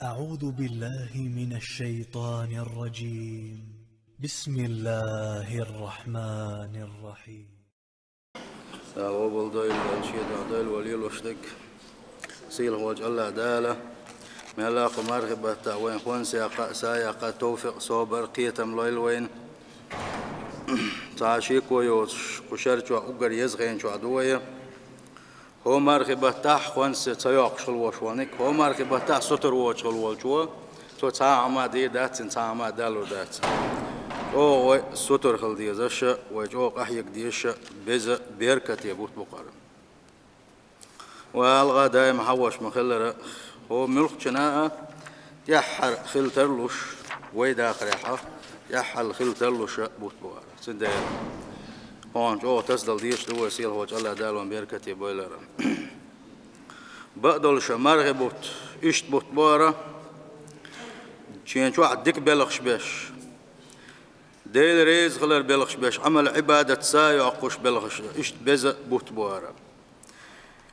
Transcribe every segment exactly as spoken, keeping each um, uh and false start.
أعوذ بالله من الشيطان الرجيم. بسم الله الرحمن الرحيم. Сагъа болу дойла, шен дойла валелош дерг. Сийлахьволчу Аллах Дала, мелла а кху мархи баттахь вайн хӀонсех а, саех а товфикъ, собар, кхетам лойла вайна. Цхьа шеко йоцуш, кху шар чохь уггар еза хенчохь ду вай. ХӀо мархи баттахь хӀонсе ца йоккхуш хила вош волниг, хӀо мархи баттахь сутар воцуш хила волчо, цо цхьа а хӀума дийр дац, цхьа а хӀума далур дац. ЧӀогӀа вай сутар хила дезаш, вай чӀогӀа къахьега дезаш, беза беркате бутт бу кхара. Вай алгӀа даим хьан ваш ма-хиллара, хӀо муьлххачунна а тӀаьххьара хила тарлуш, вай дахарехь а тӀаьххьара хила тарлуш бутт бу кхара. Цундела хӀун чӀогӀа тасадала дезаш ду вай, сийлахьволчу Аллах Дала вайн беркате бойла кхара. Бакъдолуш мархи бутт, иштта бутт бу кхара, шен чохь дика белхаш беш, Дела реза хилар белхаш беш, Ӏамал-Ӏибадат са а йоккхуш белхаш, иштта беза бутт бу кхара.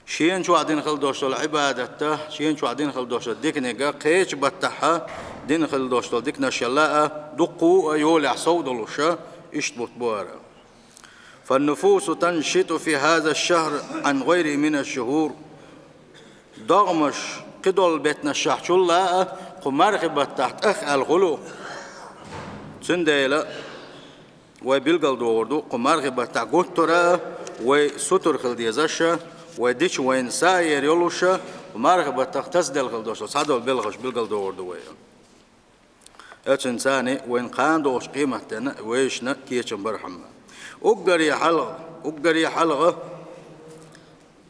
Шена чохь дина хила долуш долу Ӏибадатта, шена чохь дина хила долуш долу диканиг а, кхечу баттахь а дина хила долуш долу диканаш ялла а, дуккха а йолехь сов долуш а, иштта бутт бу кхара. فالنفوس تنشط في هذا الشهر عن غيره من الشهور. ДогӀмаш кхидолу беттанашехьчул а кху мархи баттахь тӀах аьлла хуьлу. Цундела вай билгалдохур ду, кху мархи баттахь гуттара а вай сутара хила дезаш а, вай дича вайна са а ер йолуш а, кху мархи баттахь тасаделла хила долуш цхьадолу белхаш билгалдохур ду вай. Оцунца вайна кхана догӀучу къематдийнахь вайшна кечам бархьама. Уггаре хьалха, уггаре хьалха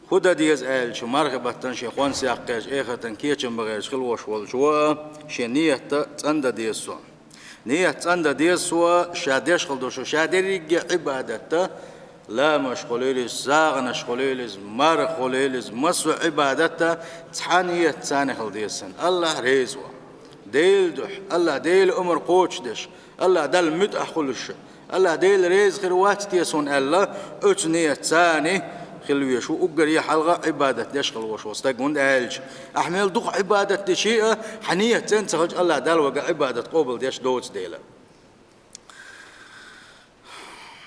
хӀун дан деза аьлча, мархи баттахь шен хӀонсех кхерча, эхартан кечам бан гӀерташ хила вош волчо а, шен ниятта цӀандан деза цо. Ният цӀандан деза цо, ша деш хила долуш, ша дерриге Ӏибадатта, ламазаш хуьлийла иза, сагӀанаш хуьлийла иза, марха хуьлийла иза, массо а Ӏибадатта цхьа ният царна хила деза цуьнан. Аллах реза ван. Делан дуьхьа, Аллах Делан омра кхочушдеш, Аллах Далла муьтӀахь хуьлуш, Аллах Дела реза хир вац те суна аьлла, оцу ният царна хила везаш ву уггаре хьалха Ӏибадат деш хила вош волу стаг, хӀунда аьлча ахь мел дукха Ӏибадат дичи а, хьан ният цӀена ца хилча, Аллах Дала вага Ӏибадат къобалдеш доцу дела.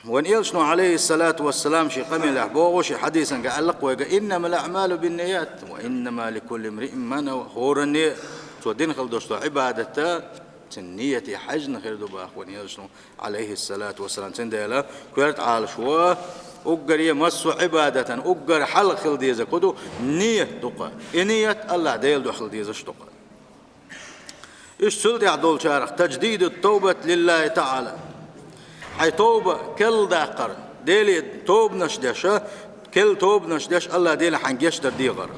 Вайн элчано, Ӏалайхиссалату вассалам, шен къамелехь боху, шен хьадисангахь аьлла-кх вайга: «إنما الأعمال بالنيات وإنما لكل امرئ ما نوى». ХӀоранне цо дина хила долуш долу Ӏибадатта цуьнан нияте хьаьжна хир ду боху вайн элчано, Ӏалайхиссалату вассалам. Цундела коьрта Ӏалашо, уггаре массо а Ӏибадатан уггар хьалха хила дезарг хӀун ду? Ният ду-кх. И ният Аллах Делан дуьхьа хила дезаш ду-кх. Иштта цул тӀаьхьа долчарах: «تجديد التوبة لله تعالى». Хьайн тоба керла даккхар, Деле тобанаш деш, керла тобанаш деш, Аллах Деле хьайн гечдар дехар.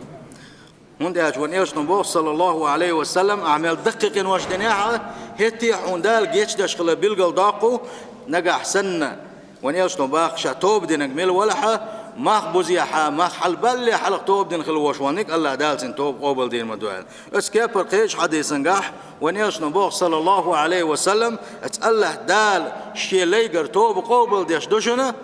ХӀунда аьлча вайн элчано боху, саллаллаху Ӏалайхи ва саллам, ахь мел даккхий къинош динехь а, хӀетте а хьуна Дала гечдеш хилар билгалдоккху, нагахь санна, вайн элчано боху, ша тоба динарг мила валахь а, мах бузехь а, мах хьалабалале хьалха тоба дина хила вош волниг, Аллах Дала цуьнан тоба къобалдийр ма ду аьлла. Оцу кепара кхечу хьадисангахь вайн элчано боху, саллаллаху Ӏалайхи ва саллам, оцу Аллах Дала шен лайгара тоба къобалдеш ду шуна,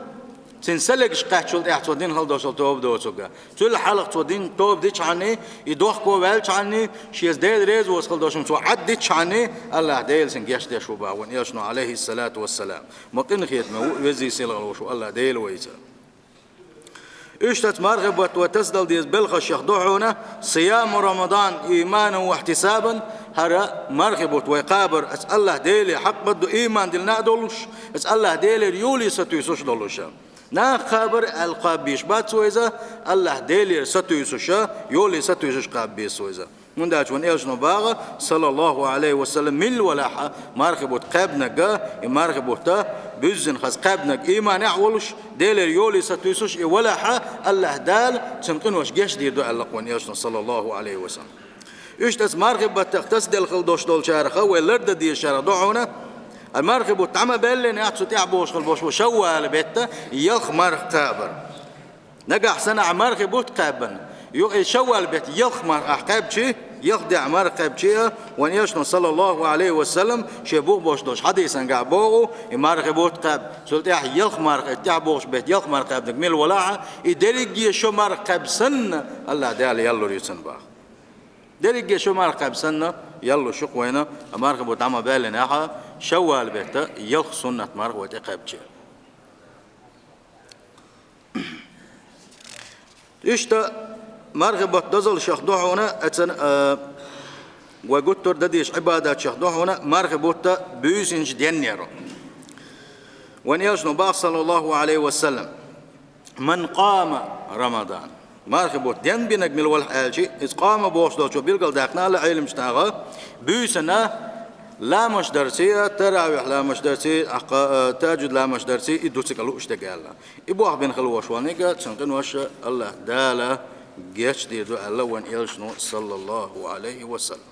цуьнан са легаш кхаьччул тӀаьхьа цо дина хила долуш долу тоба доцург. Цул хьалха цо дина тоба дичхьанний, и дохко ваьлчхьанний, шеца Дела реза воцу хила долуш хӀума цо Ӏад дичхьанний, Аллах Дела цуьнан гечдеш ву боху вайн элчано, Ӏалайхиссалату вассалам. Ма къинхетаме ву, везий сийлахь волуш ву Аллах Дела вайца. Иштта оцу мархи бутт вай тасадала деза белхашех ду хьуна: «صيام رمضان إيمانا واحتسابا». ХӀара мархи бутт вай кхабар оцу Аллах Деле хьакъ бан ду, ийман диллина а долуш, оцу Аллах Делера йоле сатуьйсуш а долуш. Нах кхабар аьлла кхаба безаш бац вай иза, Аллах Делера сатуьйсуш а, йоле сатуьйсуш а кхаба беза вай иза. ХӀунда аьлча вайн элчано боху, саллаллаху Ӏалайхи ва саллам, мила валахь а мархи бутт кхаьбнарг, и мархи бутт буьззина хаза кхаьбнарг ийманехь а волуш, Делера йоле сатуьйсуш и валахь а, Аллах Дала цуьнан къинош гечдийр ду аьлла-кх вайн элчано, саллаллаху Ӏалайхи ва саллам. Иштта оцу мархи баттах тасаделла хила долуш долчарах, вай лардан дезачарах ду хьуна, мархи бутт дӀа ма баьллинехь, цу тӀаьхьа богӀуш хила болуш бу шаввал бетта ялх марха кхабар. Нагахь санна ахь мархи бутт кхаьбна, юха и шаввал бетта ялх марха ахь кхаьбчи, ялх де ахь марха кхаьбчи а, вайн элчано, саллаллаху Ӏалайхи ва саллам, шен бух беш долчу хьадисангахь боху, и мархи бутт кхаьбна, цул тӀаьхьа ялх марха, и тӀаьхьа богӀуш бетта ялх марха кхаьбнарг мила валахь а, и дерриге шо марха кхаьбна санна, Аллах Дала ял лур ю цунна боху. Дерриге шо марха кхаьба санна, яллуш ю-кх вайна, а мархий бутт дӀа ма баьллинехь, шаввал бетта ялх суннат марха вай тӀекхаьбча. Иштта мархий бутт дозаллех ду хьуна, эцан, а, вай гуттар а дан дезаш Ӏибадатех ду хьуна, мархий бутт буьйсанаш денъяр. Вайн элчано боху, саллаллаху Ӏалайхи ва саллам: «Ман къама Рамадан». Мархий бутт денбинарг мила велахь аьлча, иза къама бохуш долчо билгалдаьккхина аьлла Ӏеламчу наха, буьйсанна ламазаш дарций, таравихь ламазаш дарций, ахкха, а, тахӀажжуд ламазаш дарций, и ду цигахь лууш дерг аьлла. И бохбина хила волуш волниг, цуьнан къинош АллахӀ Дала гечдийр ду аьлла вайн элчано, саллаллаху Ӏалайхи ва саллам.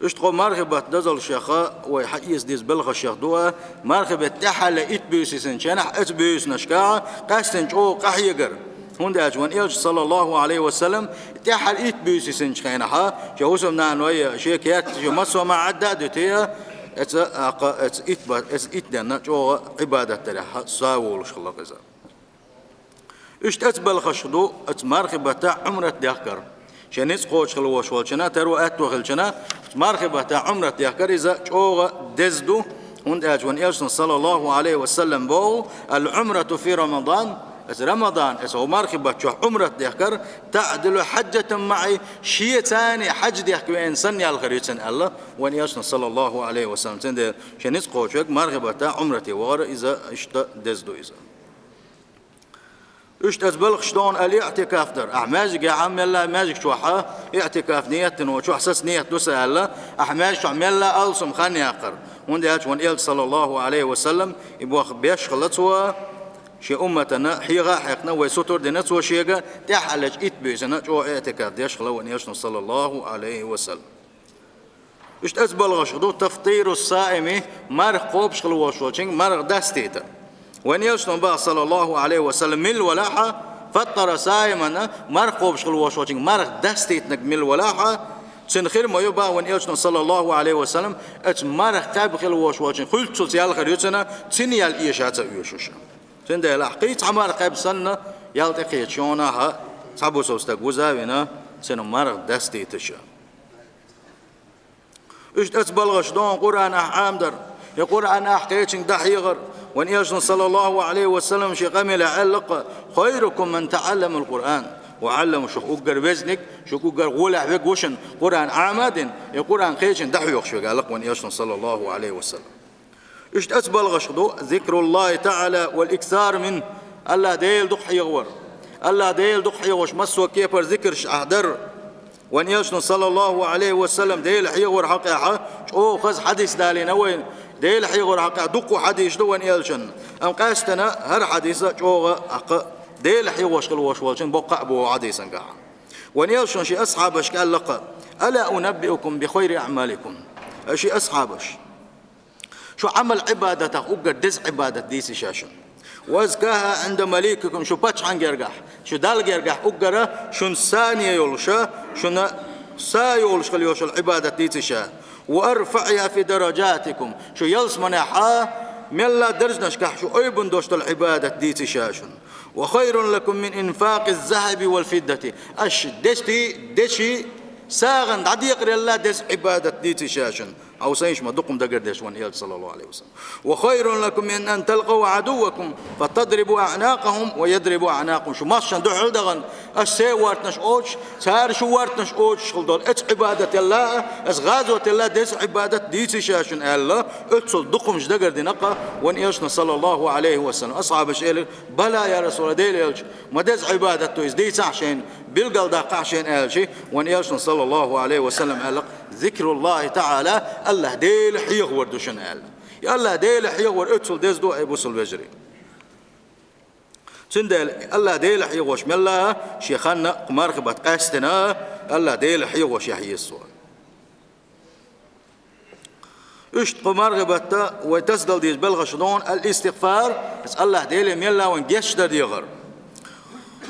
Иштта кху мархий бутт дозаллех вай хьаэца деза белхашех ду а, мархий бетта тӀаьххьара итт буьйса йисинчу хенахь, оцу буьйсанашкахь къаьсттина чӀогӀа къахьегар. ХӀунда аьлча вайн элчано, саллаллаху Ӏалайхи ва саллам, тӀаьххьара итт буьйса йисинчу хенахь, шен хӀусамнаной, шен керта, шен массо а ма Ӏадда а дуьтий, эца, а, кха, эца итт ба-, эца итт денна чӀогӀа Ӏибадат дарехь сов волуш хилла иза. Иштта оцу белхашка ду оцу мархий баттахь Ӏумрат дехкар. Шен ницкъ кхочуш хила волуш волчунна, таро аьтто хилчунна, оцу мархий баттахь Ӏумрат дехкар иза чӀогӀа деза ду, хӀунда аьлча вайн элчано, саллаллаху Ӏалайхи ва саллам, боху: «Ал-Ӏумрату фи Рамадан», эца Рамадан, эца хӀу мархий бутт чохь Ӏумрат дехкар, «таӀдилу хьаджатан маӀи», шеца хьаьж дехка веана санна ял хир ю цуьнан аьлла вайн элчано, саллаллаху Ӏалайхи ва саллам. Цундела шен ницкъ кхочуш верг мархий баттахь Ӏумрате вахар иза иштта деза ду иза. Иштта оцу белхашка ду хьуна ал-иӀтикаф дар. Ахь маьждигехь а, мелла а маьждиг чохь а, иӀтикаф ниет дина волчохь, сан ниет ду сан аьлла, ахь маьждиг чохь мелла а алсам хан яккхар. ХӀунда аьлча вайн элча, саллаллаху Ӏалайхи ва саллам, и боху беш хилла цо, шен умматана хьеха а хьекхна, вай сутара дина цо шега, тӀаьххьара итт буьйсанна чӀогӀа иӀтикаф деш хилла вайн элчано, саллаллаху Ӏалайхи ва саллам. Иштта оцу белхашка ду тафтиру саими, марха кхобуш хила волуш волчуьнга марха дастийта. Вайн элчано боху, саллаллаху Ӏалайхи ва саллам, мила велахь а, фаттара саиман, марха кхобуш хила волуш волчуьнга марха дастийтинарг мила велахь а, цуьнан хир ма ю, боху вайн элчано, саллаллаху Ӏалайхи ва саллам, оцу марха кхаьбна хила волуш волчуьнан хуьлццалц ял хир ю цуьнан, цуьнан ял эша а ца оьшуш. Цундела ахь кхин цхьа марха кхаьбча санна, ял тӀекхечу хенахь цхьа бусалба стаг вуза а вина, цуьнан марха дастийташ. Иштта оцу белхашка ду хьуна Къуръан ахь Ӏамадар, я Къуръан ахь кхечуьнга дӀахьехар. Вайн элчано, саллаллаху Ӏалайхи ва саллам, шен къамелехь аьлла-кх: «Хайрукум ман таӀалламал Къуръан ва Ӏаллама», шух уггар везаниг, шух уггар гӀолехь верг ву шуна Къуръан Ӏама а дина, я Къуръан кхечуьнга дӀахьоьхуш верг, аьлла-кх вайн элчано, саллаллаху Ӏалайхи ва саллам. Иштта оцу белхашка ду зикруллахи таӀала вал иксар мин, АллахӀ Дела дукха хьехавар. АллахӀ Дела дукха хьехош массо а кепара зикраш ахь дар. Вайн элчано, саллаллаху Ӏалайхи ва саллам, Дела хьехавар хьокъехь чӀогӀа хаза хьадис далийна вайна. Дела хьехавар хьокъехь дуккха хьадисаш ду вайн элчанна. Амма къаьсттина хӀара хьадис чӀогӀа хьакха Дела хьехош хила волуш волчун боккха а боху хьадисангахь. Вайн элчано шен асхьабашка аьлла-кх: «Ала унаббиукум би хайри аӀмаликум?» Ай шен асхьабаш, шун Ӏамал-Ӏибадатах уггар деза Ӏибадат дийций ша шуна? «Ва азкаха Ӏинда маликикум», шун паччахьан гергахь, шун Далла гергахь уггара шуна сане йолуша, шуна са йолуш хила йолуш йолу Ӏибадат дийций ша? «Ва арфаӀиха фи даражатикум», шун ялсаманехь а, мелла а даржанашкахь шун айбун долуш долу Ӏибадат дийций ша шуна? «Ва хайрун лакум мин инфакъиз захаби вал фиддати», аша деши, деши, сагӀина дӀадекъарелла деза Ӏибадат дийций ша шуна? Хьовсийша, ма дукха хӀума дагардеш вайн элча, саллаллаху Ӏалайхи ва саллам. «Ва хайрун лакум мин ан талкъав Ӏадуввакум, фатадрибу аӀнакъахум ва ядрибу аӀнакъакум». Шу массарна дуьхьал дахана, аша шайн вортанаш оцуш, цара шун вортанаш оцуш хила долу. Эцу Ӏибадат елла а, эцу гӀазот елла а деза Ӏибадат дийций ша шуна аьлла, оццул дукха хӀумнаш дагардина-кх вайн элчано, саллаллаху Ӏалайхи ва саллам. Асхьабаша элира: «Бала, я Расулаллах, Делан элча, ма деза Ӏибадат ду иза, дийцахьа шайна, билгалдаккхахьа шайна», аьлча, вайн элчано, саллаллаху Ӏалайхи ва саллам, аьлла: «Зикруллахи таӀала, АллахӀ Дела хьехавар ду шуна», аьлла. И АллахӀ Дела хьехавар оццул деза ду, ай бусалба вежарий. Цундела АллахӀ Дела хьехош мелла а, шен ханна кху мархий бат къаьсттина, АллахӀ Дела хьехош яхьа еза цо. Иштта кху мархий батта вай тасадала деза белхаш ду хьуна ал-истигъфар, иза АллахӀ Деле мелла а вайн гечдар дехар.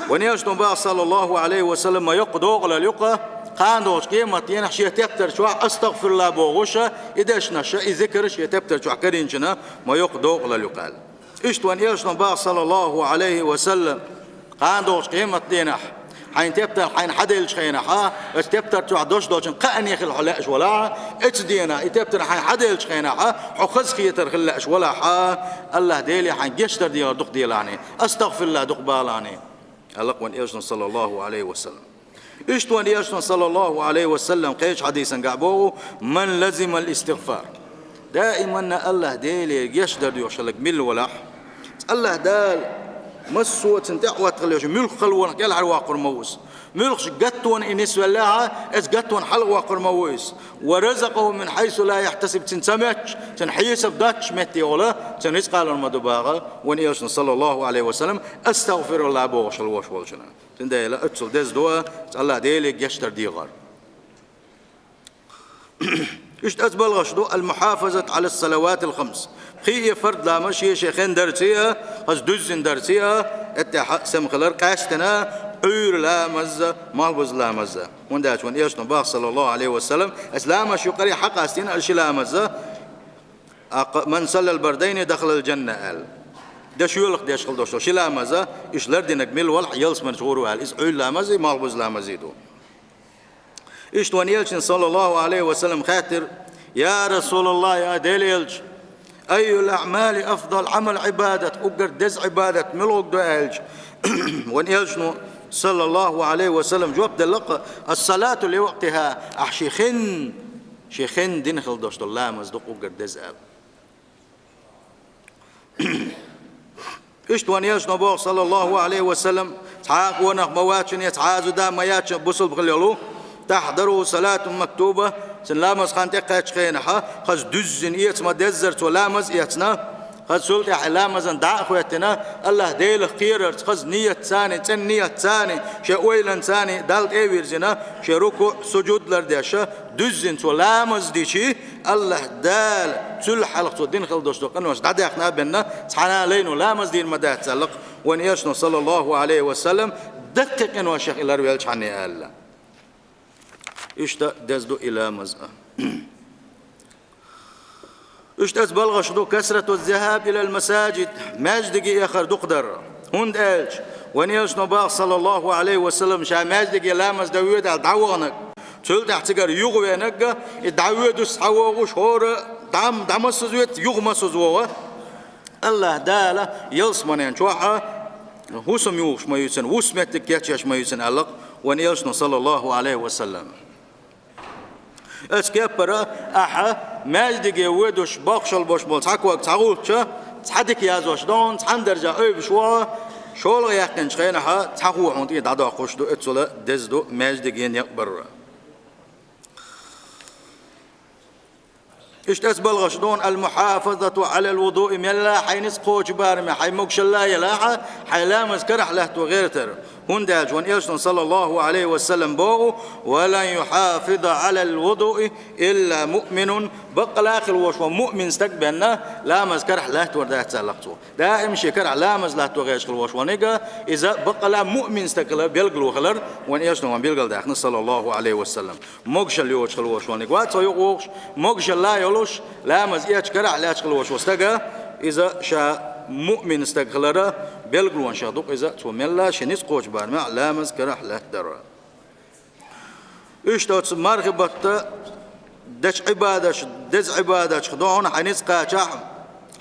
Вайн элчано боху, саллаллаху Ӏалайхи ва саллам, ма йоккха докъалалла ю-кх, кхана долчу къематдийнахь шен тептар чохь астагъфируллах бохуша, и дешнаша, и зикарш шен тептар чохь карийначунна ма йоккха докъалалла ю-кх аьлла. Иштта вайн элчано боху, саллаллаху Ӏалайхи ва саллам, кхана долчу къематдийнахь Хьайн тептар хьайна хьаделлачу хенахь, оцу тептар чохь долуш долчун кхаъне хила хьо лаьаш валахь, оцу дийнахь и тептар хьайна хьаделлачу хенахь, хьо хазахетар хила лаьаш валахь, АллахӀ Деле хьайн гечдар дехар дукха делахьний, астагӀфируллахӀ дукха балахьний, аьлла вайн Элчано, саллаллаху Ӏалайхи ва саллам. Иштта вайн Элчано, саллаллаху Ӏалайхи ва саллам, кхечу хьадисангахь боху: «Ман лазимал истигъфар». Даиманна АллахӀ Деле гечдар доьхуш хиларг милла валахь, АллахӀ Дала массо а цунна тӀехӀоттахалла йолчу муьлхха халонах кӀелхьара воккхур ма ву иза. Муьлххачу гаттонна и нисвеллехь, оцу гаттонна хьалха воккхур ма ву иза. «Ва разакъаху мин хьайсу ла яхьтасиб», цуьнан ца моьттуш, цуьнан хьесап доццуш метте йолу, цуьнан рицкъ алар ма ду боху вайн Элчано, саллаллаху Ӏалайхи ва саллам, астагӀфируллахӀ бохуш хила волуш волчунна. Цундела оццул деза ду АллахӀ Деле гечдар дехар. Иштта оцу балхаш ду: «Ал-мухьафазат Ӏала салаватил хамс». Пхи а фард ламаз шен-шен хендарца а, хаза дуьззина дарца а, тӀаьхьа сема хилар, къаьстина Ӏуьйра ламаз а, малхбуза ламаз а. ХӀунда аьлча вайн Элчано боху, саллаллаху Ӏалайхи ва саллам, оцу ламазашна юкъара хьакъастийна аьлла ши ламаз а, тӀаккха: «Ман саллал бардайни дахалал джанна», аьлла. Де шоьлах деш хила долуш долу ши ламаз а, уьш лардинарг милла валахь, ялсамани чу гӀур ву аьлла. Иза Ӏуьйра ламаз а, малхбуза ламаз а ду. Иштта вайн Элчано, саллаллаху Ӏалайхи ва саллам, хаьттира: «Я РасулаллахӀ, я Делан Элча, айюл аӀмали афдал, Ӏамал, Ӏибадат, уггар деза Ӏибадат муьлха ду?» аьлча, вайн Элчано, саллаллаху Ӏалайхи ва саллам, жоп делла-кх: «Ас-салату ли вакътихӀа», ахь шен хенна, шен хенна дина хила долуш долу ламаз ду уггар деза аьлла. Иштта вайн Элчано боху, саллаллаху Ӏалайхи ва саллам, цхьа а къонах ма вац шуна, я цхьа а зуда ма яц шуна бусалба хила йолу, тахьдарухӀу салатун мактуба, цуьнан ламаз хан тӀекхаьччу хенахь, хаза дуьззина эца ма деззара цо ламаз эцна, хаза цул тӀаьхьа ламазан дӀа а хӀоьттина, АллахӀ Делах кхерарца, хаза ниятца, цӀена ниятца, шен ойланца Далла тӀе а вирзина, шен рукуӀ, сужуд лардеш, дуьззина цо ламаз дичи, АллахӀ Дала цул хьалха цо дина хила долуш долу къинош дӀадаьхна а бенна, цхьана а лайно ламаз дийр ма дац аьлла-кх вайн Элчано, саллаллаху Ӏалайхи ва саллам, даккхий къиношех и ларвелчхьана аьлла. Иштта деза ду и ламаз а. Иштта оцу балхаш ду: «Касрату ззихӀаб илал масаджид», маьждиге эхар дукха дар. ХӀунда аьлча вайн Элчано боху, саллаллаху Ӏалайхи ва саллам, ша маьждиге ламаз дан воьду аьлла дӀаваханарг, цул тӀаьхьа цигара юхавеанарг, и дӀавоьдуш, схьавогӀуш, хӀора дӀа-, дӀа массаза воьду, юха массаза вогӀу, АллахӀ Дала ялсаманин чохь хӀусам юхуш ма ю цунна, вуьсса меттиг кечъеш ма ю цунна аьлла-кх вайн Элчано, саллаллаху Ӏалайхи ва саллам. Оцу кеппара ахьа маьждиге воьдуш бохкушалла болуш болу цхьа ког цхьа гӀулча, цхьа дика яздеш ду хьуна, цхьана даржехь ойбуш ву хьо, шолгӀа яьккхинчу хенахь цхьа хӀума хьуна тӀе дӀадоккхуш ду, оццула деза ду маьждиге некъ бар. Иштта оцу балхаш ду хьуна: «Ал-мухьафазату Ӏалал вудуи», мелла хьайн ницкъ кхочу бараме, хьайн могушалла елахь, хьайн ламаз карахь латто гӀертар. ХӀунда аьлча вайн Элчано, саллаллаху Ӏалайхи ва саллам, боху: «Ва лан юхьафиза Ӏалал вудуи илла муъминун», баккъала а хила волуш волу муъмин стаг бенна, ламаз карахь латтор дац аьлла-кх цо. Даим шен карахь ламаз латто гӀерташ хила волуш волниг, иза баккъала а муъмин стаг хилар билгало хилар вайн Элчано вайна билгалдаьккхина, саллаллаху Ӏалайхи ва саллам. Могушалла йоцуш хила волуш волниг вац цо юкъа вогӀуш, могушалла а йолуш, ламаз эцча карахь лаьтташ хила волуш волу стаг, иза ша муъмин стаг хилара билгалонех ду-кх иза, цо мелла шен ницкъ кхочу барамехь ламаз карахь латтор. Иштта оцу мархи баттахь дечу Ӏибадатех, деза Ӏибадатех ду хьуна хьайн ницкъ кхачахь,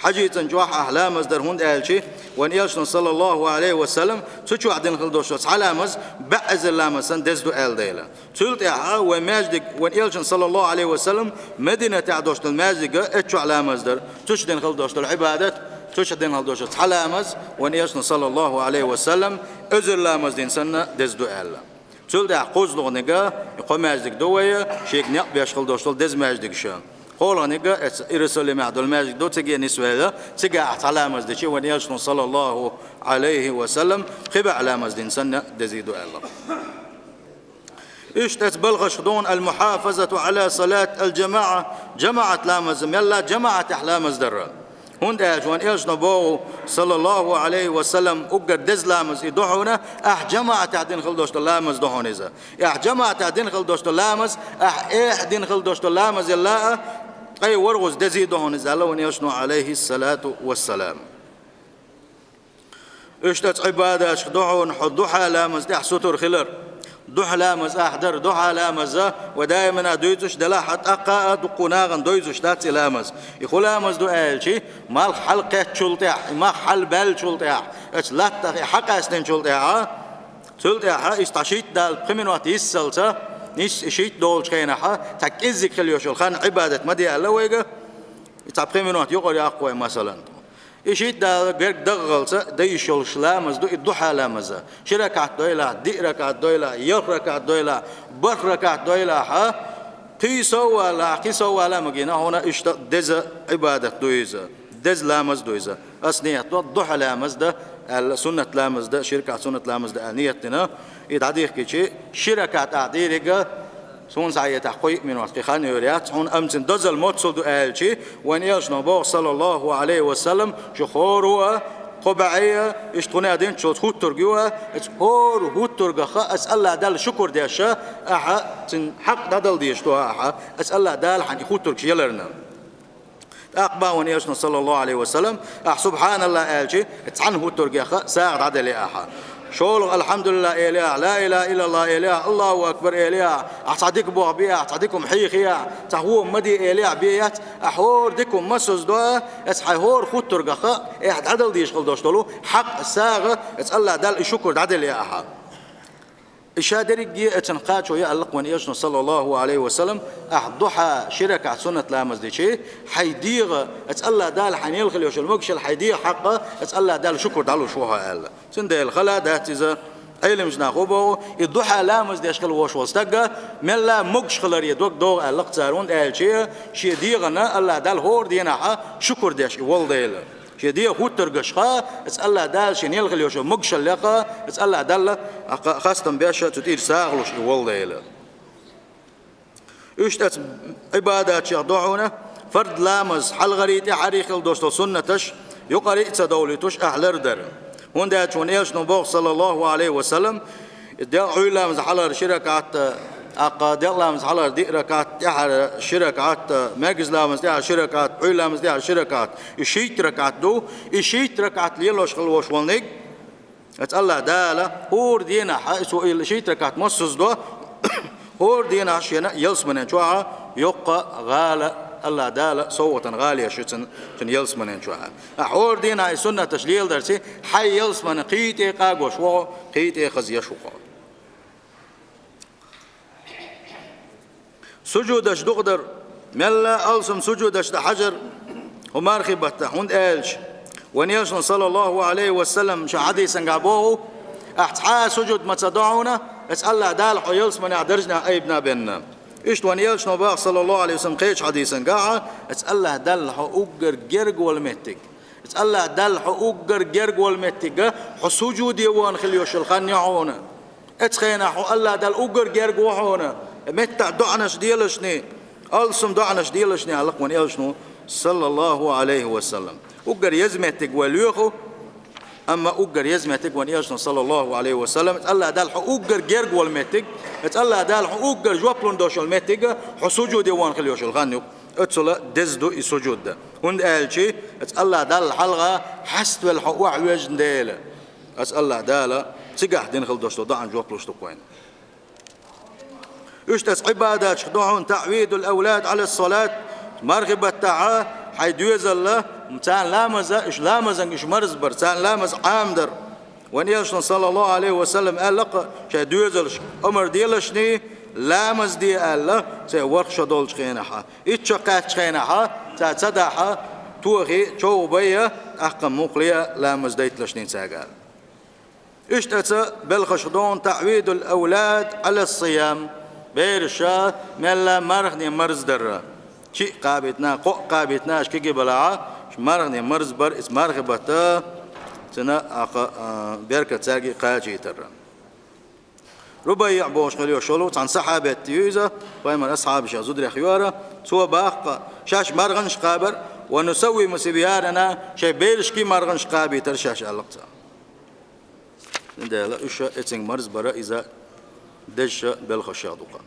Хьаджийцан чохь ахь ламаз дар, хӀунда аьлча вайн Элчано, саллаллаху Ӏалайхи ва саллам, цу чохь дина хила долуш долу цхьа ламаз бӀе эзар ламаз санна деза ду аьлла дела. Цул тӀаьхьа вайн маьждиг, вайн Элчано, саллаллаху Ӏалайхи ва саллам, Мадинатехь долуш долу маьждиг, оцу чохь ламаз дар, цу чохь дина хила долуш долу Ӏибадат, цу чохь дина хила долуш долу цхьа ламаз вайн Элчано, саллаллаху Ӏалайхи ва саллам, эзар ламаз дина санна деза ду аьлла. Цул тӀаьхьа кхозлагӀниг, и кхо маьждиг ду вайн, шега некъ беш хила долуш долу деза маьждигаш. КхоалгӀаниг, оцу Иерусалимехь долу маьждиг ду, цига нисвелла, цигахь ахь цхьа ламаз дичи, вайн Элчано, саллаллаху Ӏалайхи ва саллам, пхи бӀе ламаз дина санна дезий ду аьлла. Иштта оцу балхашка ду хьуна: «Ал-мухьафазату Ӏала салат ал-джамаӀа», жамаӀат ламаз, мелла жамаӀатехь ламаз дар. ХӀунда аьлча вайн Элчано боху, саллаллаху Ӏалайхи ва саллам, уггар деза ламаз и ду хьуна, ахь жамаӀатехь дина хила долуш долу ламаз ду хьуна иза. Ахь жамаӀатехь дина хила долуш долу ламаз, ахь эхь дина хила долуш долу ламаз елла а, ткъе ворхӀазза дезий ду хьуна иза, аьлла вайн Элчано, Ӏалайхи салату ва салам. Иштта цу Ӏибадаташка ду хьуна хьо духьа ламаз тӀехь сутур хилар. Духьа ламаз ахь дар, духьа ламаз а вай даимана дуьйцуш делахь а, тӀаккха а дуккха нахана дойзуш дац и ламаз. И хӀун ламаз ду аьлчи, малх хьалкхеттачул тӀехь, и мах хьалбаьллачул тӀехь, оцу латтах и хьакъаьстинчул тӀехь, цул тӀехь а иштта шийтта дала пхи минот йиссалца, нисса и шийтта долчу хенахь а, цхьа кӀеззиг хила йолуш йолу хан Ӏибадат ма де аьлла вайга, и цхьа пхи минот юкъара яккха вай, масалан. И шийтта дала герга даггӀалца дайш йолуш ламаз ду и духьа ламаз а. Ши ракаӀат дойлахь, диъ ракаӀат дойлахь, ялх ракаӀат дойлахь, барх ракаӀат дойлахь а, кхин сов валахь, кхин сов вала а ма гина хьуна, иштта деза Ӏибадат ду иза, деза ламаз ду иза. Ас ниет до духьа ламаз дан аьлла, суннат ламаз дан, ши ракаӀат суннат ламаз дан аьлла ниет дина. И дӀадихкичи, ши ракаӀат ахь дийриг а, суна схьаэцахь кхо-йиъ минот кхин хан йойр яц хьуна, амма цуьнан дозалла моццул ду аьлчи, вайн элчано боху, саллаллаху Ӏалайхи ва саллам, шу хӀора а, кхо бӀе а, иштта хӀун а динчу хӀуттург ю а, оцу хӀора хӀуттургах а аса АллахӀ Далла шукур деш а, ахьа цуьнан хьакъ дӀадала дезаш ду ахьа, аса АллахӀ Дала хьан и хӀуттургаш яларна. ТӀаккха боху вайн элчано, саллаллаху Ӏалайхи ва саллам, ахь субхьаналлахӀ аьлчи, цхьана хӀуттургех а сагӀа дӀаделла ахьа. ШолгӀа алхьамдулиллахӀ элехь, ла илаха иллаллахӀ элехь, Аллаху акбар элехь, ахь цхьа дика болх бехь, цхьа дика хӀума хьехехь, цхьа хӀума ма де элехь бен яц, ахь хӀора дика хӀума массаза до, аса хьайн хӀора хӀуттургах а, ахь дӀадала дезаш хила долуш долу хьакъ, сагӀа, аса АллахӀ Далла и шукур дӀаделла ахьа. И ша дерриге а цуьнан кхачо яа лакха вайн элчано, саллаллаху Ӏалайхи ва саллам, ахь духьа ши ракаӀат суннат ламаз дичи, хьайн дегӀан, аса АллахӀ Дала хьайна елла хила йолуш йолу могушалла, хьайн дегӀан хьакъ, аса АллахӀ Далла шукур дӀалуш ву хьо аьлла. Цундела хала дац иза, Ӏеламнаха хӀун боху, и духьа ламаз деш хила волуш волу стаг, мелла а могуш хиларе дог догӀу аьлла лакха цара, хӀунда аьлча шен дегӀана АллахӀ Далла хӀора дийнахь а шукур деш и волу дела. Шен дегӀан хӀуттургашха, аса АллахӀ Дала шена елла хила йолуш йолу могушаллех а, аса АллахӀ Далла хастам беш а, цу тӀера сагӀа луш и волу дела. Иштта оцу Ӏибадатех ду хьуна, фард ламаз хьалхарий, тӀаьхьарий хила долуш долу суннаташ юкъарий а ца довлуьйтуш ахь лардар. ХӀунда аьлча вайн элчано боху, саллаллаху Ӏалайхи ва саллам, и дегӀ-, Ӏуьйра ламаз хьалхара ши ракаӀат, тӀаккха дегӀ ламаз хьалхара диъ ракаӀат, тӀаьхьара ши ракаӀат, маьркӀажа ламаз тӀаьхьара ши ракаӀат, Ӏуьйра ламаз тӀаьхьара ши ракаӀат, и шийтта ракаӀат ду, и шийтта ракаӀат лелош хила волуш волу ниг, аса АллахӀ Дала хӀора дийнахь а, цо и шийтта ракаӀат массаза до, хӀора дийнахь а шена ялсаманен чохь а йоккха гӀала АллахӀ Дала совгӀатан гӀала еш ю цуьнан, цуьнан ялсаманен чохь а. Ахь хӀора дийнахь а и суннаташ леладарций, хьайн ялсамане кхин тӀе а къагош ву хьо, кхин тӀе а хазъеш ву хьо. Сужудаш дукха дар, мелла а алсам сужудаш дан хьажар хӀу мархи баттахь, хӀунда аьлча вайн элчано, саллаллаху Ӏалайхи ва саллам, шен хьадисангахь боху, ахь цхьа а сужуд ма ца до хьуна, аса АллахӀ Дала хьо ялсаманехь даржехь айбина бенна. Иштта вайн элчано боху, саллаллаху Ӏалайхи ва саллам, кхечу хьадисангахь, аса АллахӀ Далла хьо уггар герга волу меттиг, аса АллахӀ Далла хьо уггар герга волу меттиг, хьо сужуде вахана хила йолуш йолу хан ю хьуна. Оцу хенахь хьо АллахӀ Далла уггар герга ву хьуна, меттахь доӀанаш делашний, алсам доӀанаш делашний аьлла лакха вайн элчано, саллаллаху Ӏалайхи ва саллам. Уггар еза меттиг вай лоьху, амма уггар еза меттиг вайн элчано, саллаллаху Ӏалайхи ва саллам, аса АллахӀ Далла хьо уггар герга волу меттиг, аса АллахӀ Далла хьо уггар жоп лун долуш йолу меттиг, хьо сужуде вахана хила йолуш йолу хан ю. Оццула деза ду и сужуд дан. ХӀунда аьлча аса АллахӀ Далла хьалха хьаставелла хьо охьавоьжна дела, аса АллахӀ Дала цигахь дина хила долуш долу доӀан жоп луш ду-кх вайна. Иштта аса Ӏибадатех ду хьуна таӀвидул авлад Ӏала ссалат, мархи баттахь а хьайн доьзалла, царна ламаза, уьш ламазан уьш марзбар, царна ламаз Ӏамадар. Вайн элчано, саллаллаху Ӏалайхи ва саллам, аьлла-кх шайн доьзалшка, омар делашний, ламаз де аьлла, церан ворхӀ шо долчу хенахь а, итт шо кхаьччу хенахь а, цара ца дахь а, тохий, чов бай а, тӀаккха мукъале а ламаз дайталашний цаьрга аьлла. Иштта аса белхаш ду хьуна таӀвидул авлад Ӏала ссиям, бераш мелла мархане марздар. Шиъ кхабийтина, кхоъ кхабийтина, аша кегий балахь а, мархане марзбар, иза мархи баттахь, цуьнан акха, а, беркат цаьрга кхачийтар. РубаййиӀ бохуш хила йолуш йолу цхьана сахьабат ю иза, пайхамаран асхьабашех зударех ю хӀара, цо боху-кх, шаьш марханаш кхабар, ва нусаввиму сибьянана, шайн берашкий марханаш кхабийтар шаьш аьлла-кх цо. Цундела уьш а эцинга марзбар а иза дезачу белхашех ду-кх.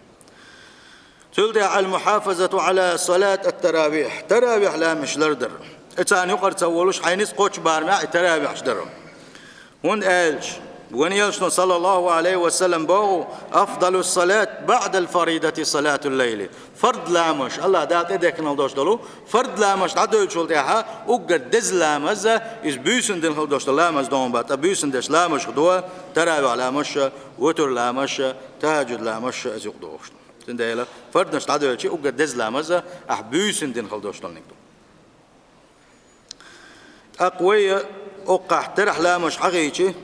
Цул тӀаьхьа аль-мухьафазату Ӏала салат ат-таравихь, таравихь ламазаш лардар. И царна юкъара ца волуш, хьайн ницкъ кхочу барамехь и таравихьаш дар. ХӀунда аьлча вайн Элчано, саллаллаху Ӏалайхи ва саллам, боху: «Афдалу салат баъдал фаридати салатул лайли». Фард ламазаш, АллахӀ Дала тӀедехкина долуш долу фард ламазаш дӀадоьлчул тӀаьхьа уггар деза ламаз, иза буьйсанна дина хила долуш долу ламаз ду хьуна бах, ткъа буьйсанна деш ламазаш ду: таравихь ламазаш, вутр ламазаш, тахӀаджуд ламазаш, иза юкъа дохуш ду. Цундела фардаш дӀадоьлча уггар деза ламаз ахь буьйсанна дина хила долуш долу ниг ду. ТӀаккха вай оккхахь тарахь ламазаш хьахийча,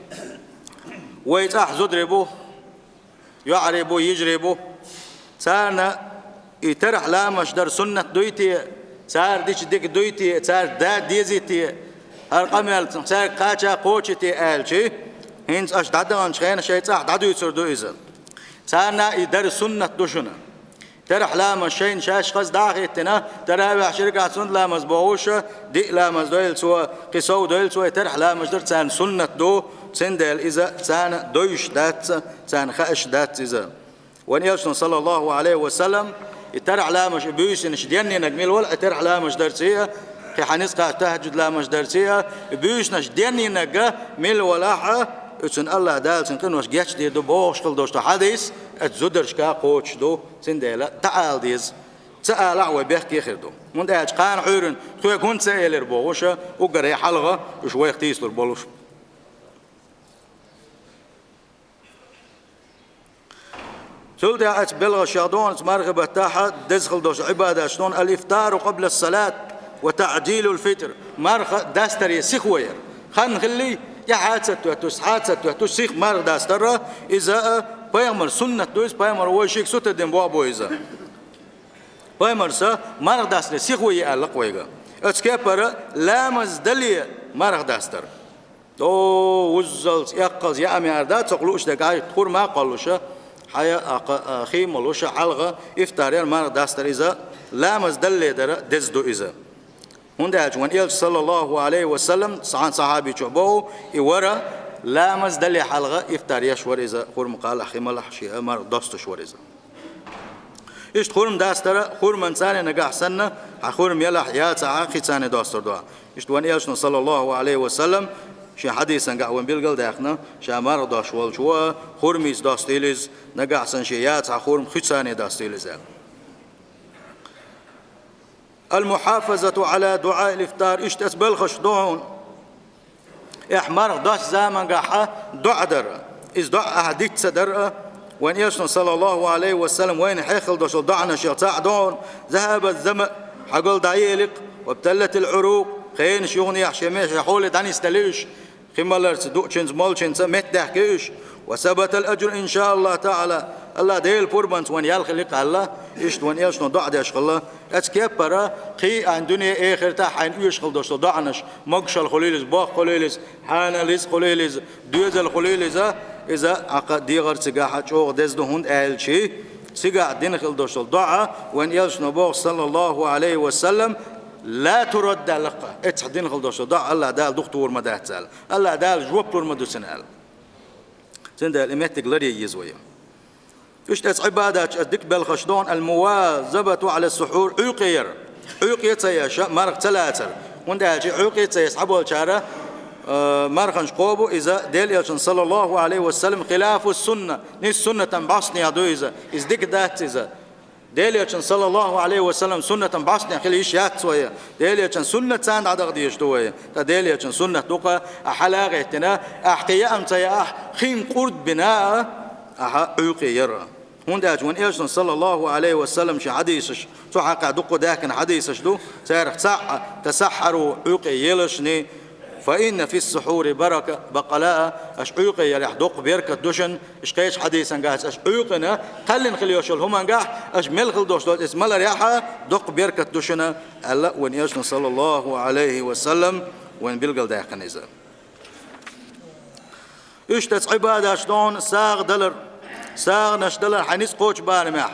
вай цӀахь зударий бу, йоӀарий бу, йижарий бу. Царна и тарахь ламазаш дар суннат дуй те, цара дича дика дуй те, цара да дезий те, хӀара къамел цаьрга кхача кхочий те аьлча, хӀинца аша дӀадаханчу хенахь шайн цӀахь дӀадуьйцур ду иза. Царна и дар суннат ду шуна. Тарахь ламаз шайна шаьш хаза дӀа а хӀиттина, таравихь ши ракаӀат суннат ламаз бохуш, диъ ламаз дойла цо, кхин сов дойла цо, и тарахь ламаз дар царна суннат ду, цундела иза царна довш дац, царна хууш дац иза. Вайн Элчано, саллаллаху Ӏалайхи ва саллам, и тарахь ламазаш, и буьйсанаш деннинарг мила валахь, и тарахь ламазаш дарций а, кхин хьан ницкъ кхача тахӀаджуд ламазаш дарций а, и буьйсанаш деннинарг мила валахь, оцунна АллахӀ Дала цуьнан къинош гечдийр ду бохуш хила долуш ду хьадис, оцу зударшка кхочуш ду, цундела дӀаала деза. Ца алахь, вай бехке хир ду. ХӀунда аьлча кхана Ӏуьйранна тхоьга хӀунда ца элира бохуш, уггаре хьалха уьш вайх тийсалур болуш. Цул тӀаьхьа оцу белхашех ду хьуна, оцу мархи баттахь деза хила долуш Ӏибадаташ ду хьуна: «Ал-ифтару къабла ас-салат ва таъджилул фитр». Марха дастаре сихо яр. Хан хилли, тӀаьхьа ца тоьттуш, схьа ца тоьттуш, сиха марха дастар, иза а пайхамар суннат ду, иза пайхамар вайшиъ сутара дина боху бу иза. Пайхамарс марха дастаре сихо яр аьлла-кх вайга. Оцу кепара ламаз дале марха дастар. О, вуззалц, эккхалц яа мара дац, цо лууш дерг, хьайн хурма а кхоллуш, хьайн а кха-, а, хи а молуш, хьалха ифтар яр, марха дастар иза, ламаз далале дара деза ду иза. ХӀунда аьлча вайн Элча, саллаллаху Ӏалайхи ва саллам, цхьана сахьабичо боху, и вара ламаз далале хьалха ифтар еш вара иза, хурма кхаллахь, хи малахь, шен а марха достуш вара иза. Иштта хурма дастара, хурманца нагахь санна, хьан хурма ялахь, яцахь, кхинца достур ду. Иштта вайн Элчано, саллаллаху Ӏалайхи ва саллам, шен хьадисангахь вайна билгал а даьккхина, ша марха дош волчо хурмица достийла иза, нагахь санна шен яцахь хурма, кхинца достийла иза аьлла. Ал-мухьафазату Ӏала дуӀаил ифтар, иштта оцу белхашка ду хьуна. Ахь марха доссу замангахь доӀа дар. Иза доӀа ахь диц ца дар а, вайн Элчано, саллаллаху Ӏалайхи ва саллам, вайна хьехал долуш долу доӀанашех цхьаъ ду хьуна: «Захаба замаъ», хьогалла дӀаели-кх, «вабталлатил Ӏурук», хенаш юханехьа шен ме-, шен хьоле дӀанисделла уьш, кхин маларца дуъчуьнца, молчуьнца меттадаьхки уьш. «Ва сабатал аджру иншааллаху таӀала». АллахӀ Делан пурбанца вайна ял хили кхалла, иштта вайн Элчано доӀа деш хилла. Оцу кепара кхин а дуьне-эхартахь хьайна оьшуш хила долуш долу доӀанаш, могушалла хуьлийла иза, бохам хуьлийла иза, хьанал рицкъ хуьлийла иза, доьзал хуьлийла иза, иза хьакха дегӀар цигахь чӀогӀа деза ду, хӀунда аьлча цигахь дина хила долуш долу доӀа, вайн Элчано боху, саллаллаху Ӏалайхи ва саллам, «ла турад» аьлла-кх, эццахь дина хила долуш долу доӀа АллахӀ Дала дукха тухур ма дац аьлла. АллахӀ Дала жоп лур ма ду цунна аьлла. Цундела и меттиг ларъян еза вай. Иштта оцу Ӏибадаташ, оцу дика белхаш ду хьуна: «Ал-мувазабату Ӏала ас-сухьур», Ӏуьйкъе яр. Ӏуьйкъе ца еш, марха ца лацар. ХӀунда аьлча Ӏуьйкъе ца еш хьаболчара, э, марханаш кхобу, иза Делан Элчанан, саллаллаху Ӏалайхи ва саллам, хилафу сунна, нийса суннатан бӀостанехьа ду иза. Иза дика дац иза. Делан Элчанан, саллаллаху Ӏалайхи ва саллам, суннатан бӀостанехьа хила йиш яц вай. Делан Элчанан суннат санна дӀадаха дезаш ду вай. Ткъа Делан Элчанан суннат ду-кх, ахь хьала а гӀеттина, ахь кхин яа ца яахь, хин къурд бина а, ахьа Ӏуьйкъе яр. ХӀунда аьлча вайн Элчанан, саллаллаху Ӏалайхи ва саллам, шен хьадисаш, цу хьакъехь дуккха даьхкина хьадисаш ду, царах цхьаъ: «Тасаххьару», Ӏуьйкъе елашни, «фа инна фис-сухьури барака», баккъала а, аша Ӏуьйкъе ялахь доккха беркат ду шуна, иштта кхечу хьадисангахь: «Аша Ӏуьйкъина кхоьллина хила йолуш йолу хӀумангахь, аша мел хила долуш долчу иза маларехь а доккха беркат ду шуна», аьлла вайн Элчано, саллаллаху Ӏалайхи ва саллам, вайна билгалдаьккхина иза. Иштта оцу Ӏибадаташ ду хьуна сагӀа далар, сагӀанаш далар хьайн ницкъ кхочу барамехь.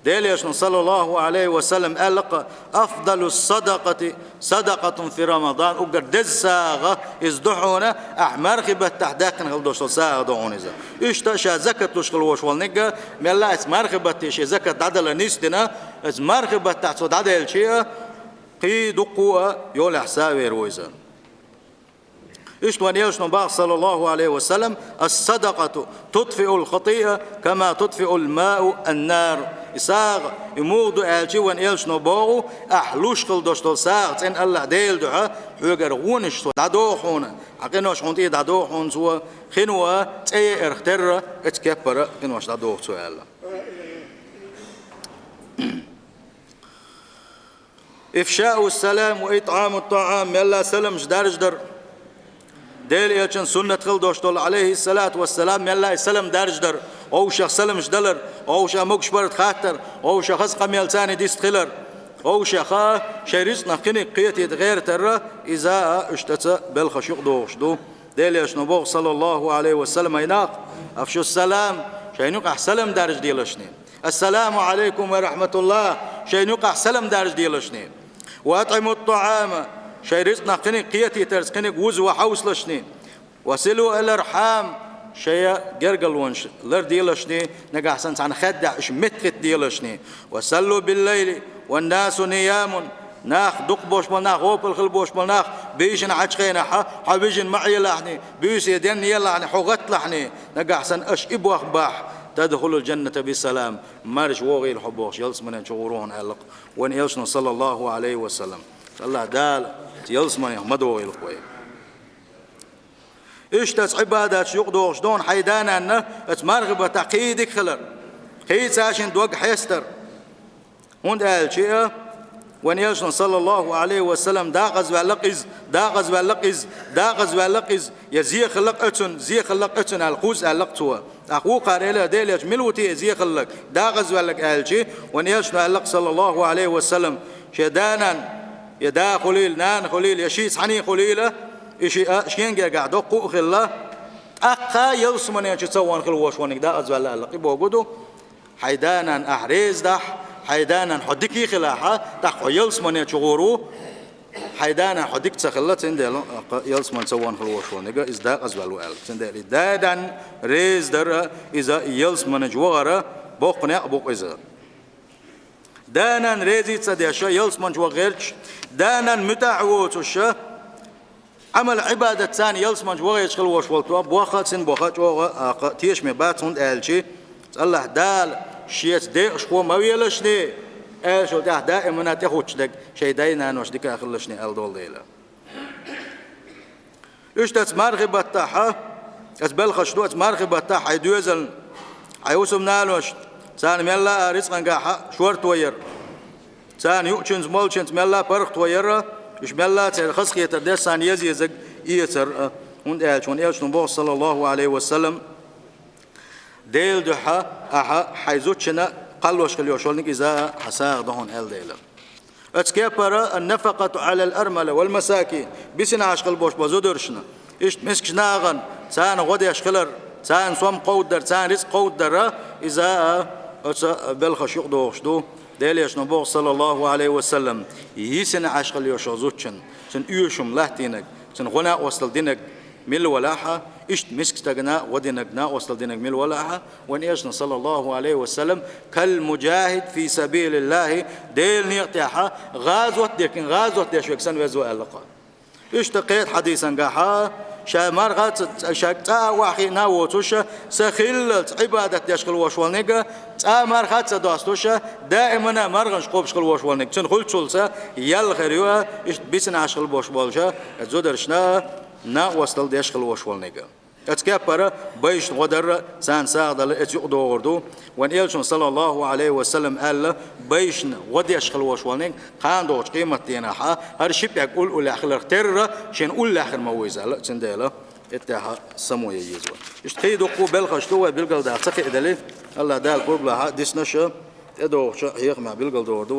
Делан Элчано, саллаллаху Ӏалайхи ва саллам, аьлла-кх: «Афдалу садакъати садакъатун фи Рамадан», уггар деза сагӀа иза ду хьуна, ахь мархи баттахь даьккхина хила долуш долу сагӀа ду хьуна иза. Иштта ша закат луш хила волуш волу нигга, мелла а иза мархи батте шен закат дӀадала нисдина, иза мархи баттахь цо дӀаделча а, кхин дуккха а йолехь савер ву иза. Иштта вайн элчано боху, саллаллаху Ӏалайхи ва саллам: «Ас-садакъату тутфиул хатиа, кама тутфиул мау ан-нар». И сагӀа, и муха ду аьлча, вайн элчано боху: «Ахь луш хила долуш долу сагӀа цӀена Аллахь Делан дуьхьа, хьоьгара вонаш цо дӀадоху хьуна, хьан къинош хьуна тӀе дӀадоху хьуна цо, хино цӀе еарх терра, оцу кеппара къинош дӀадоху цо», аьлла. «Ифшаус салам ва итӀамут таӀам», мелла саламаш даржадар. Делан элчан суннат хила долуш долу, Ӏалайхиссалату вассалам, мелла салам даржадар, вовшех саламаш далар, вовшех могуш-барт хаттар, вовшех хаза къамел царна дист хилар, вовшех шайн рицкъанах кхиниг кхетийта гӀертарра, иза а иштта цхьа белхаш юкъадохуш ду. Делан элчано боху, саллаллаху Ӏалайхи ва саллам: «Ай нах, афшус салам, шайн юкъахь салам даржаделашний. Ассаламу Ӏалайкум ва рахьматуллах, шайн юкъахь салам даржаделашний. Ва атӀимут таӀама, шайн рицкъанах кхиниг кхетийтарца кхиниг вуза ван хьовсалашний. Ва силу ал-архьам, шайн гергарлонаш ларделашний, нагахь санна цхьаьна хаддехь уьш меттахӀитта делашний. Ва саллу биллайли, ван насу ниямун, нах дукха болуш болу нах, гӀопал хила болуш болу нах, бийшина Ӏачу хенахь хьо вижина ма Ӏелахьний, буьйса денна елахьний, хьо гӀатталахьний, нагахь санна аша и бохбахь, тадхулул жанната би салам, марша вогӀийла хьо бохуш, ялсамане чу гӀур ву хьуна», аьлла-кх вайн элчано, саллаллаху Ӏалайхи ва саллам. Аллахь Дала ялсаманех ма догӀийла-кх вай. Иштта оцу Ӏибадаташ юкъадохуш ду хьайн да-нанна оцу мархин баттахь кхин дика хилар, кхин цаьршинна дог хьестар. ХӀунда аьлча, вайн элчано, саллаллаху Ӏалайхи ва саллам, декъаза ваьлла-кх иза, декъаза ваьлла-кх иза, декъаза ваьлла-кх иза, я зе хилла-кх оцунна, зе хилла-кх оцунна аьлла, кхузза аьлла-кх цо. ТӀаккха вукхара элира: «Делан элча, мила ву те зе хилларг, декъаза ваьлларг?» аьлча, вайн элчано аьлла-кх, саллаллаху Ӏалайхи ва саллам: «Шен да-нана, я да хуьлийла, нана хуьлийла, я шиъ цхьаьний хуьлийла, и шиъ шен гергахь доккха а хилла, тӀаккха ялсамане чу ца вахана хила волуш верг декъаза ваьлла», аьлла-кх. И бохург ду, хьайн да-нанна ахь реза дахь, хьайн да-нанна хьо дика хилахь, тӀаккха хьо ялсамане чу гӀур ву. Хьайн да-нанна хьо дика ца хилла, цундела ялсамане ца вахана хила волуш верг, иза декъаза ваьлла ву аьлла. Цундела и да-нанна реза дар, иза ялсамане чу вахара боккха некъ бу-кх иза. Да-нанна реза ца деш ялсамане чу ваха гӀерташ, да-нанна муьтӀахь воцуш, Ӏамал-Ӏибадат царна ялсамане чу вахийташ хила волуш волу бохам, цуьнан бохам чӀогӀа а кха тешаме бац, хӀунда аьлча Аллахь Дала шеца декъашхо ма велашний, аьллачул тӀаьхьа даимана тӀехӀуттуш дерг шайн дай-наной дика хилалашний аьлла долу дела. Иштта оцу мархин баттахь, оцу белхаш ду оцу мархин баттахь хьайн доьзална, хьайн хӀусамнаношна, царна мелла а рицкъангахь шорто яр, царна юучуьнца, молучуьнца мелла а паргӀато яр, уьш мелла а церан хазахетар деш царна еза-езарг эцар а. ХӀунда аьлча вайн элчано боху, саллаллаху Ӏалайхи ва саллам: «Делан дуьхьа ахьа хьайн зудчунна кхаллош хила йолуш верг, иза а хьан сагӀа ду хьуна», аьлла дела. Оцу кепара: «Ан-нафакъату Ӏалал армала вал масакин», бисина Ӏаш хила болуш болу зударшна, иштта мискачу нахана, царна гӀо деш хилар, царна сом кховдадар, царна рицкъ кховдадар, иза а оцу белхаш юкъадохуш ду. Делан элчано боху, саллаллаху Ӏалайхи ва саллам: «Йисина Ӏаш хила йолуш йолу зудчун, цуьнан оьшуш латтийнарг, цуьнан гӀо-накъосталла динарг мила валахь а, иштта мискачу стагана гӀо динарг, накъосталла динарг мила валахь а», вайн элчано, саллаллаху Ӏалайхи ва саллам: «Кал мужахид фи сабилиллахи», Делан некъа тӀехь гӀазот дерг, гӀазот деш верг санна веза ву аьлла-кх. Иштта кхечу хьадисангахь: «Ша марха ца, ша цӀа а охьахиъна а воцуш, са хиллалц Ӏибадат деш хила волуш волниг, цӀа а марха а ца достуш, даимана а марханаш кхобуш хила волуш волниг, цуьнан хуьлцулца ял хир ю», иштта бисина Ӏаш хила болуш болчу зударшна а, накъосталла деш хила волуш волниг. Оцу кепара байшна гӀо дарра, царна сагӀа далла, оцу юкъадогӀур ду. Вайн элчано, саллаллаху Ӏалайхи ва саллам, аьлла: «Байшна гӀо деш хила волуш волниг, кхана догӀучу къематдийнахь хӀара ши пӀелг уллехь хиларх терра, шена уллехь хир ма ву иза», аьлла. Цундела тӀеттехьа само ян еза вай. Иштта кхин дуккха а белхаш ду, вай билгалдаккха ца кхиъделли, Аллахь Дала къурбалахь а диснарш, тӀедогӀучу хьехамехь билгалдогӀур ду.